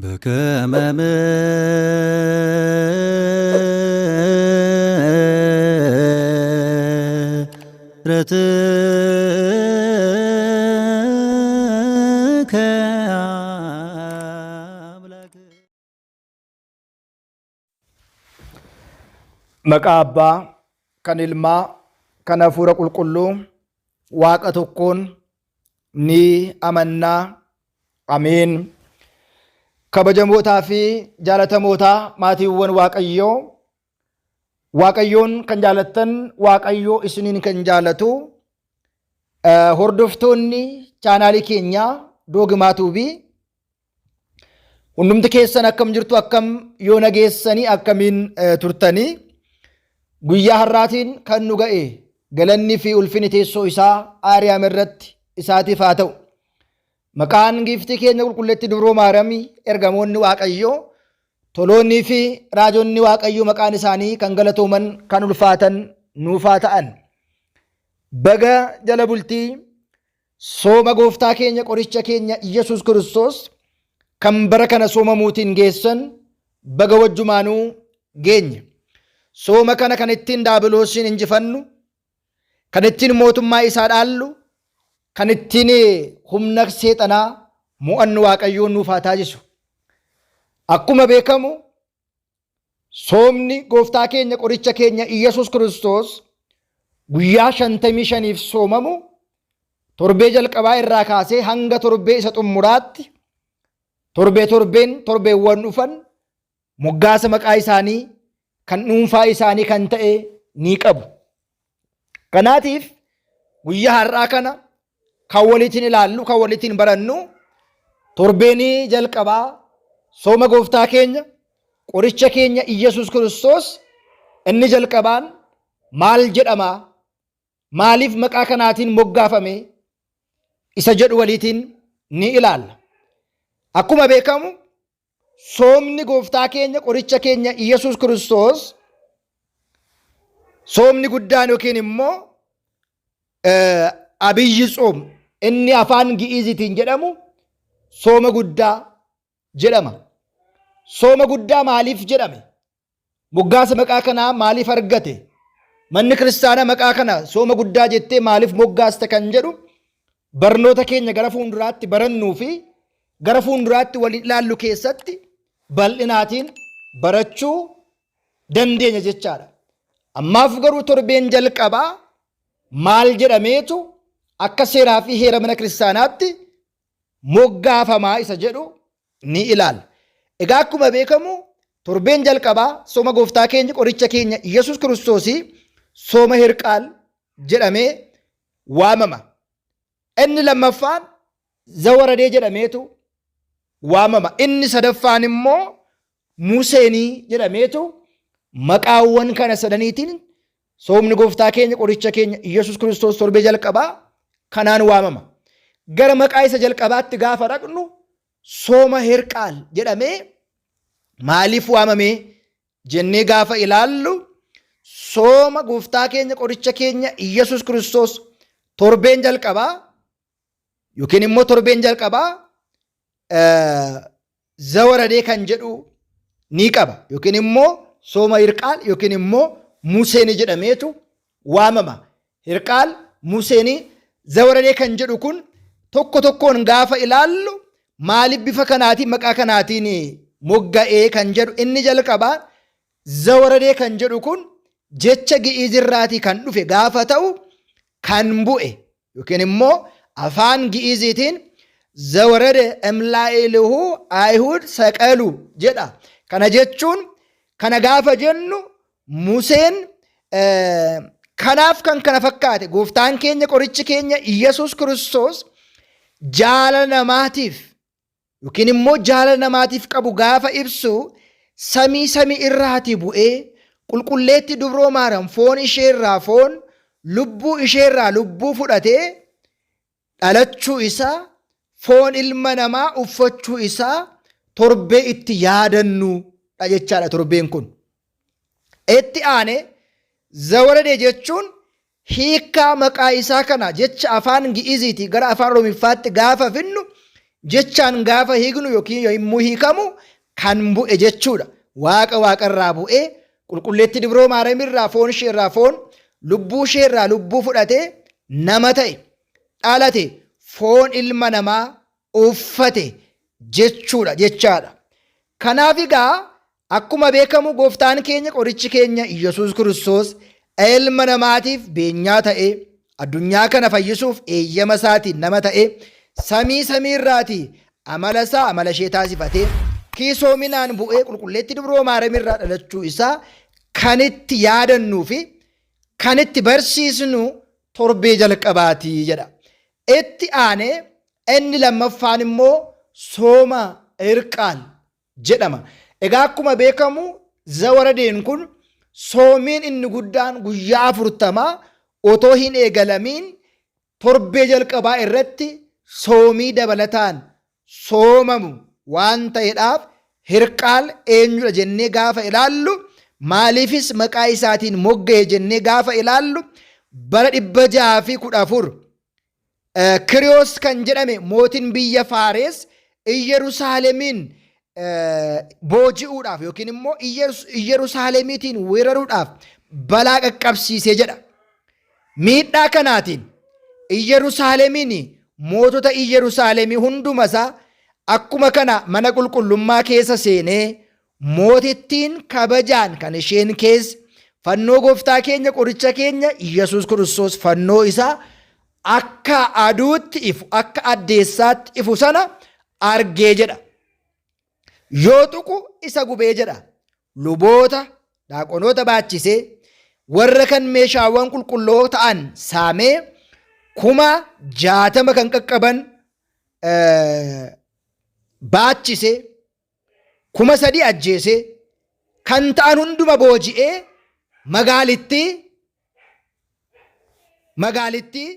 በከመ ምሕረትከ አምላክ። Maqaa Abbaa, kan Ilmaa, kan Hafuura Qulqulluu, Waaqa tokkoon ni amannaa. Ameen. Kabajamootaa fi jaalatamootaa maatiiwwan Waaqayyoo, Waaqayyoon kan jaalattan, Waaqayyoo isiniin kan jaalatu, hordoftoonni chaanaalii keenyaa Doogimaa Tuubii, hundumti keessan akkam jirtu, akkam yoo nageessanii, akkamiin turtanii? Guyyaa har'aatiin kan nu ga'e galanni fi ulfinni teessoo isaa Aariyaam irratti isaatiif haa ta'u. Maqaan giiftii keenya qulqulleetti Dubroo Maariyaamii, ergamoonni Waaqayyoo, toloonnii fi raajonni Waaqayyoo maqaan isaanii kan galatooman kan ulfaatan nuufaa ta'an. Baga jala bultii sooma gooftaa keenya qoricha keenya Iyyasuus Kiristoos kan bara kana soomamuutiin geessan baga wajjumaanuu geenye. Sooma kana kan ittiin daabiloosiin injifannu, kan ittiin mootummaa isaa dhaallu, kan ittiin humna seexanaa mo'annu Waaqayyoon nuuf haa taasisu. Akkuma beekamu soomni gooftaa keenya qoricha keenya Iyyasuus Kiristoos guyyaa 55f soomamu torbee jalqabaa irraa kaasee hanga torbee isa xumuraatti torbee torbeen torbeewwan dhufan moggaasa maqaa isaanii kan dhuunfaa isaanii kan ta'e ni qabu. Kanaatiif guyyaa har'aa kana kan waliitiin ilaallu, kan waliitiin barannu torbeenii jalqabaa sooma gooftaa keenya qoricha keenya Iyyasuus Kiristoos inni jalqabaan maal jedhama, maaliif maqaa kanaatiin moggaafame isa jedhu waliitiin ni ilaalla. Akkuma beekamu soomni gooftaa keenya qoricha keenya Iyyasuus Kiristoos soomni guddaan yookiin immoo abiyyi tsoom inni afaan Gi'iiziitiin jedhamu sooma guddaa jedhama. Sooma guddaa maaliif jedhame? Moggaasa maqaa kanaa maaliif argate? Manni kiristaanaa maqaa kana sooma guddaa jettee maaliif moggaaste kan jedhu barnoota keenya gara fuulduraatti barannuu fi gara fuulduraatti waliin ilaallu keessatti bal'inaatiin barachuu dandeenya jechaadha. Ammaaf garuu torbeen jalqabaa maal jedhameetu akka seeraa fi heera mana kiristaanaatti moggaafamaa isa jedhu ni ilaalla. Egaa akkuma beekamu torbeen jalqabaa sooma gooftaa keenya qoricha keenya Iyyasuus Kiristoosii sooma hirqaal jedhamee waamama. Inni lammaffaan zawaradee jedhameetu waamama. Inni sadaffaan immoo Museenii jedhameetu maqaawwan kana sadaniitiin soomni gooftaa keenya qoricha keenya Iyyasuus Kiristoos torbee jalqabaa kanaan waamama. Gara maqaa isa jalqabaatti gaafa dhaqnu sooma hirqaal jedhamee maaliif waamame jennee gaafa ilaallu, sooma gooftaa keenya qoricha keenya Iyyasuus Kiristoos torbeen jalqabaa yookiin immoo torbeen jalqabaa zawaradee kan jedhu ni qaba yookiin immoo sooma hirqaal yookiin immoo Museenii jedhameetu waamama. Hirqaal, Museenii, zawaradee kan jedhu kun tokko tokkoon gaafa ilaallu maaliif bifa kanaatiin maqaa kanaatiin mogga'ee kan jedhu, inni jalqabaa zawaradee kan jedhu kun jecha Gi'iizirraatii kan dhufe gaafa ta'u, kan bu'e yookiin immoo afaan Gi'iiziitiin zawarade emlaa'iluhu Ayihud saqalu jedha. Kana jechuun kana gaafa jennu Museen kanaaf kan kana fakkaate gooftaan keenya qorichi keenya Iyyasuus Kiristoos jaalala namaatiif yookiin immoo jaalala namaatiif qabu gaafa ibsu samii samii irraatii bu'ee qulqulleetti dubroo Maariyaam foon ishee irraa foon, lubbuu ishee irraa lubbuu fudhatee dhalachuu isaa, foon ilma namaa uffachuu isaa torbee itti yaadannu dha jechaadha torbeen kun. Itti aane zawaradee jechuun hiikkaa maqaa isaa kana jecha afaan Gi'iziitii gara afaan Oromiffaatti gaafa finnu, jechaan gaafa hiiknu yookiin yommuu hiikamu kan bu'e jechuudha. Waaqa waaqarraa bu'ee qulqulleetti Dubroo Maariyaam irraa foon ishee irraa foon, lubbuu ishee irraa lubbuu fudhatee nama ta'e, dhalate, foon ilma namaa uffate jechuudha jechaadha. Kanaaf egaa akkuma beekamu gooftaan keenya qorichi keenya Iyyasuus Kiristoos ilma namaatiif beenyaa ta'e, addunyaa kana fayyisuuf eeyyama isaatiin nama ta'e, samii samii irraatii amala isaa amala ishee taasifatee kiisoominaan bu'ee qulqulleetti Dubroo Maariyaam irraa dhalachuu isaa kan itti yaadannuu fi kan itti barsiisnu torbee jalqabaatii jedha. Itti aanee inni lammaffaan immoo sooma Hirqaal jedhama. Egaa akkuma beekamu zawaradeen kun soomiin inni guddaan guyyaa 40 otoo hin eegalamiin torbee jalqabaa irratti soomii dabalataan soomamu waan ta'eedhaaf, Hirqaal eenyudha jennee gaafa ilaallu, maaliifis maqaa isaatiin mogga'e jennee gaafa ilaallu, bara 614 Kiriyoos kan jedhame mootiin biyya Faares Iyyerusaalemiin booji'uudhaaf yookiin immoo Iyyerusaalemiitiin weeraruudhaaf balaa qaqqabsiisee jedha. Miidhaa kanaatiin Iyyerusaalemiin, mootota Iyyerusaalemii hundumasaa, akkuma kana mana qulqullummaa keessa seenee mootittiin kabajaan kan isheen keessa fannoo gooftaa keenya qoricha keenya Iyyasuus Kiristoos fannoo isaa akka aduutti ifu, akka addeessaatti ifu sana argee jedha. Yoo tuqu isa gubee jedha. Luboota, daaqonoota baachisee, warra kan meeshaawwan qulqulloo ta'an saamee, 60,000 kan qaqqaban baachisee, 3,000 ajjeesee, kan ta'an hunduma booji'ee magaalittii